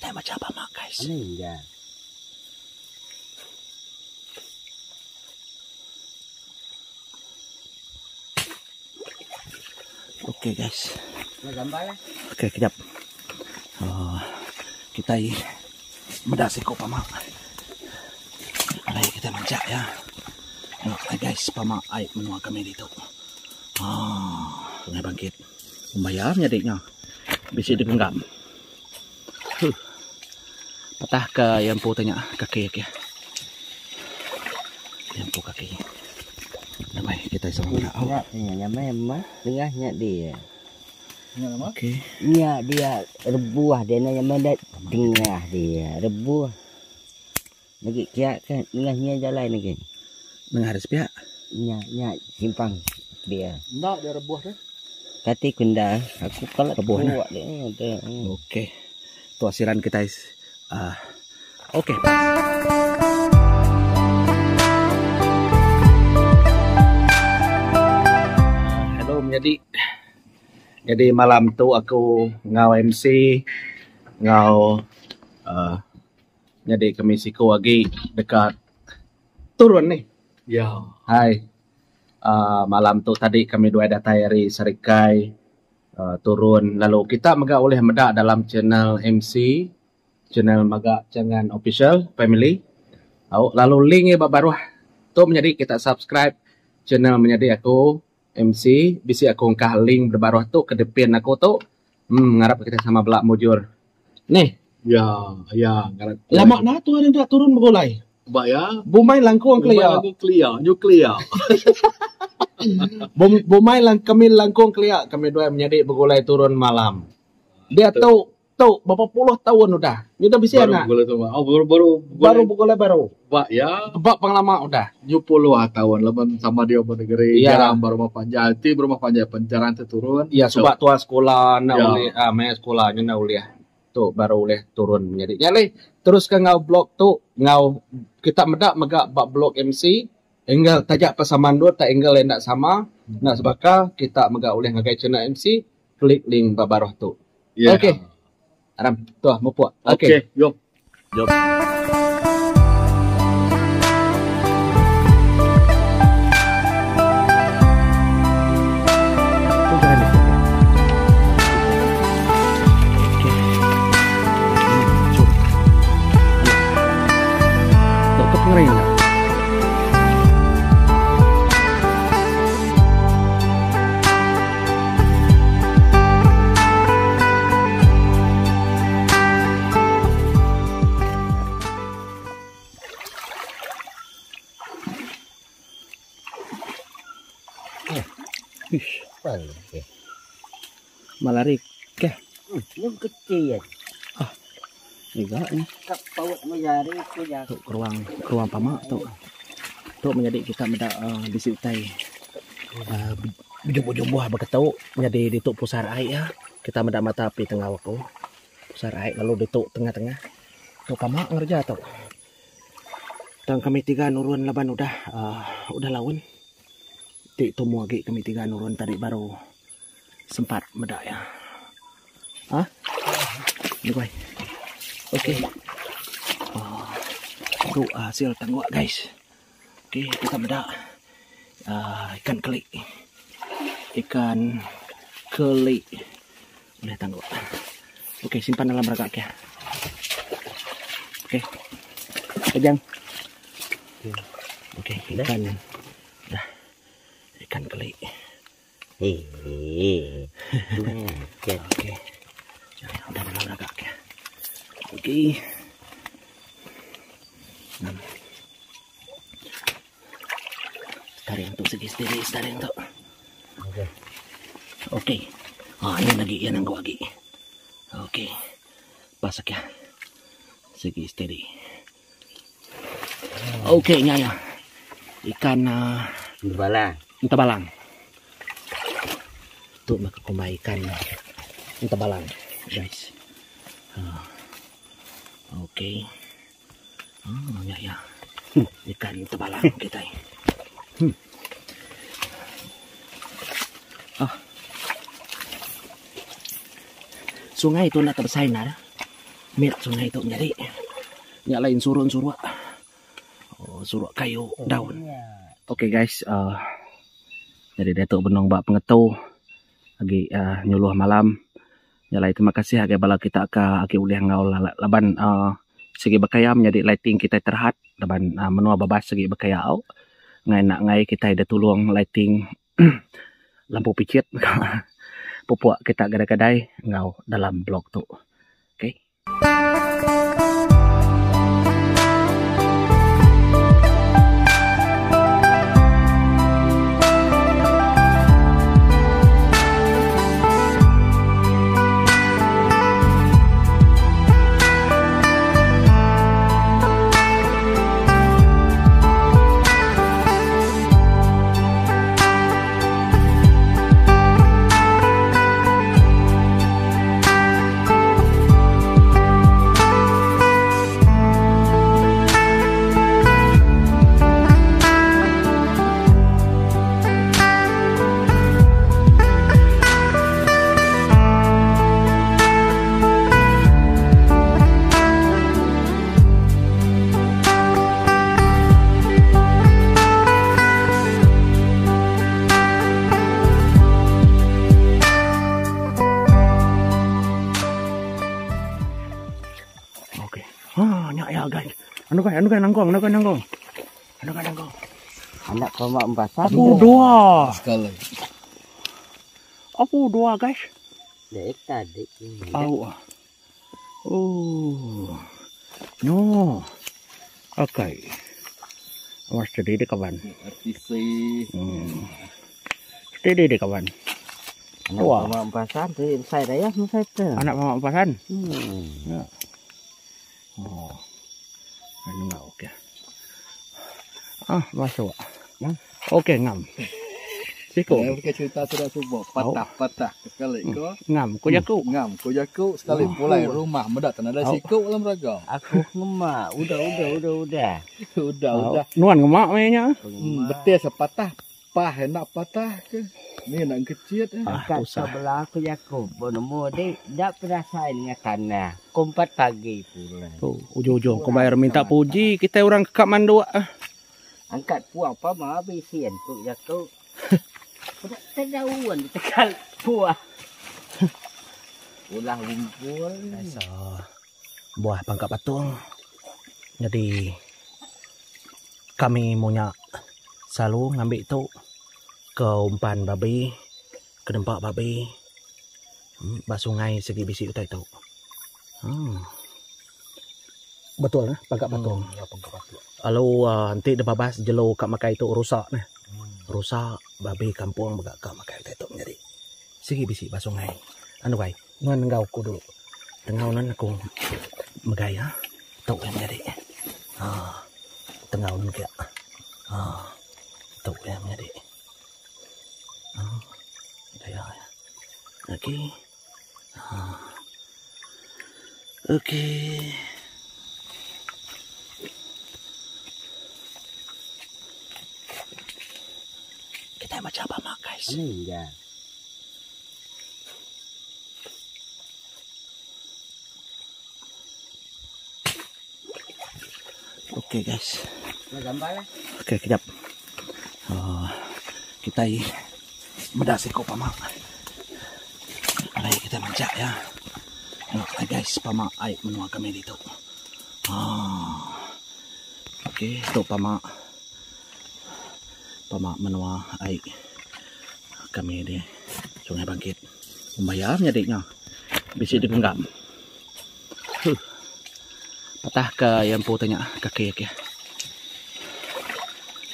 Kitai macha pama guys. Okey guys. Okey kejap. Uh, kitai meda siku pama. Alai kitai manjak ya. Tengok guys pama ai menua kami ditu. Ah, Sungai Bangkit. Bayar nyadi nya. Bisi digenggam. Huh. Patah ke iya empu tanya kaki ke. Iya empu kaki. Namai kita sama meda. Ya, nya nyamai mah tengah nya dia. Okey. Nya dia rebuh dia nya nyamai dah tengah dia rebuh. Lagi kia ke tengah nya jalai lagi. Nengah ari sepiak. Nya nya simpang dia. Enda dia rebuh deh. Kati ku enda aku kala Rebuh nah. tuak dia ada. Okey. Tu asiran kitai uh, okey. Hello menyadi. Jadi malam tu aku enggau MC enggau uh, Nyadi kami siku agi deka turun nih. Ya. Hai. Uh, malam tu tadi kami duai datai ari Serikai uh, turun lalu kita mega ulih meda dalam channel MC channel mega Changan Official Family. Au lalu link iya ba baruh tu menyadi kita subscribe channel menyadi aku MC bisi aku engkah link ba baruh tu ke depin aku tu. Hmm ngarap kita sama bela mujur. Nih. Ya, ya ngarap. Lama nah tuan enda turun begulai. Ba ya. Bumai langkung kelia. Bumai langkung kelia, nuklear. Bum, bumai lang kami langkung kelia kami duai menyadi begulai turun malam. Diatu tu berapa puluh taun udah. Nya dah bisi Baru anak. begulai tu. Oh, baru baru begulai. Baru begulai baru. Ba ya. Ba pengelama udah. Nyu puluh taun laban sama dia ba negeri Ya. jarang ba rumah panjai. Ti ba rumah panjai pen jarang ti turun. Ya suba tua sekula enda Ya. ulih ah maya sekula nya enda ulih. Tu baru ulih turun menyadi. Nya alai teruska enggau blog tu enggau kita meda mega ba blog MC angle taja pa sama endur tak angle enda sama enda sebaka kita mega ulih ngagai channel MC klik link ba baruh tu. Ya. Okey. Aram tuah mupuk. Okey, Okey. jom. Jom. Okey. Jom. Tok ke pengering nya. Ish. Malari ke. Yung kecil ya. Ah. Juga ni. Kap paut mo jari ko ja. Tu keruang keruang pama tu. Tu menyadi kita meda uh, bisi utai uh, bejumbuh-jumbuh baka tu nyadi ditu pusar ai ya. Kita meda mata api tengau aku. Pusar ai lalu ditu tengah-tengah. Tu pama ngereja tu. Tang kami tiga nurun laban udah uh, udah laun. Ti tumu agi kami tiga nurun tadi baru sempat meda iya. Ha? Ni koi. Okey. Oh, tu hasil tangguk guys. Okey, kita meda uh, ikan kelik. Ikan kelik. Boleh tangguk. Okey, simpan dalam ragak ya. Okey. Pegang. Okey, ikan. Dah. Ikan kelik. Eh. Okey. Udah dalam ragak ya. Okey. Taring tu segi steady taring tu. Okey. Okey. Ha, yan lagi, yan ang agi. Okey. Pasak ya. Sige, steady. Okey, nya ya. Ikan uh, Balang. Entabalang. Tu makakumbai ikan entabalang, guys. Uh, Okey. Oh, nya ya. Ikan tebalang kita. Hmm. Ah. Sungai tu nak terbesar nar. Mit sungai tu menyadi. Nya alai ensuruk ensuruk. Oh suruk kayu daun. Okay guys uh, jadi diatu benung ba pengetu agi uh, nyuluh malam. Nya alai terima kasih agai bala kita ke agi ulih enggau laban uh, sigi bekaya menyadi lighting kitai terhad laban uh, menua babas sigi bekaya au. Ngai enda ngai kitai ditulung lighting lampu pichit pupuk kita gadai-gadai enggau dalam blog tu. Okay. Okey. Ha, nya ya guys. Anu kai, anu kai nangkong, anu kai nangkong. Anu kai nangkong. Anak pamak empasar. Aku dua. Sekali. Aku dua guys. Dek tadi. Au. Oh. No. Okay. Awas steady deh kawan. RTC. Steady deh kawan. Anak Wah. pamak empasan tu inside ayah inside tu. Anak pamak empasan. Hmm. Ya. Oh. Anu enggak okey. Ah, masuk. Hmm. Okey, ngam. Siko. Saya pakai cerita sudah subuh. Patah-patah sekali ko. Ngam, ku jaku. Ngam, ku jaku sekali pulai rumah mendak tak ada Oh. siku dalam raga. Aku ngemak. Udah udah udah udah. Udah udah. Nuan ngemak mainnya. Betul sepatah pah enak patah ke. Ni nak kecil eh. Ah, Kat usah. sebelah aku Yakub. Nemu dia tak perasan dengan tanah. Kumpat pagi pula. Oh, ujung-ujung kau bayar minta puji kita orang kekak manduk. Ah. Angkat puang apa mau habisin tu Yakub. Udah terjauhan tekal puah. Ulah lumpur. Guys, ah, buah pangkak patung. Jadi kami punya selalu ngambil tu ke umpan babi, ke tempat babi. Ba sungai segi bisi utai tu. Betul nah, pangkak patung. Ya, pangkak patung. Lalu nanti dia babas jelo kat makai tu rusak nah. Rusak babi kampung begak kat makai utai tu menjadi segi bisi ba sungai. Anu bai, nuan enggau aku dulu. Tengau nan aku megai ha. Tu yang menjadi. Ha. Tengau nan kia. Ha. Tu yang menjadi. Ha. Gaya. Okey. Ha. Okey. Kita baca apa mak guys? Ini ya. Okey guys. Nak gambar lah. Okey, kejap. Kita meda siko pamak. Alai kita mancak ya. Tengok kita guys, pamak air menua kami ditu. Okey, tu pamak. Pamak menua air kami di Sungai Bangkit. Membayar nyadiknya. Bisi digenggam. Huh. Patah ke yang pu tanya kaki ya.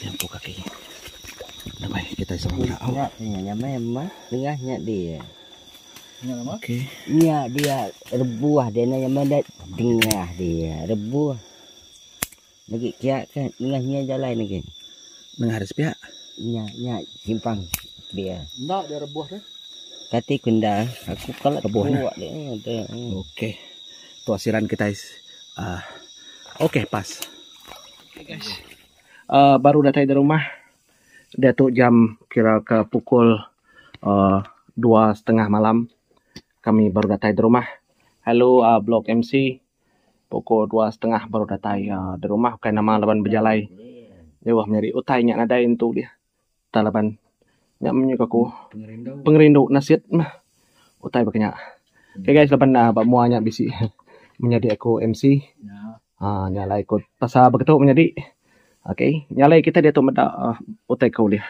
Yang pu kaki. Dah baik kita sama nak. Ya, tanya memang tengahnya dia. Ingat nama? Okey. Nya dia rebuah dia nak yang mana tengah dia rebuah. Lagi kia kan tengahnya jalan lagi. Tengah ada sepiak. Nya nya simpang dia. Nak dia rebuah dah. Kati kunda aku kalau Rebuah nah. buat dia, dia. Okey. Tu asiran kita is. Okey, pas. Okey guys. Baru datang dari rumah. Dia tu jam kira ke pukul dua setengah malam. Kami baru datang dari rumah. Hello, Blog MC. Pukul dua setengah baru datai di rumah ukai nama laban bejalai jauh menyadi utai nya nadai entu dih. Tang laban nya menyuka aku pengerindu nasit meh utai baka nya. Okay guys laban ba mua nya bisi menyadi aku MC aaa nya alai ku pasal baka tu menyadi okay nya alai kita diatu meda utai ke ulih.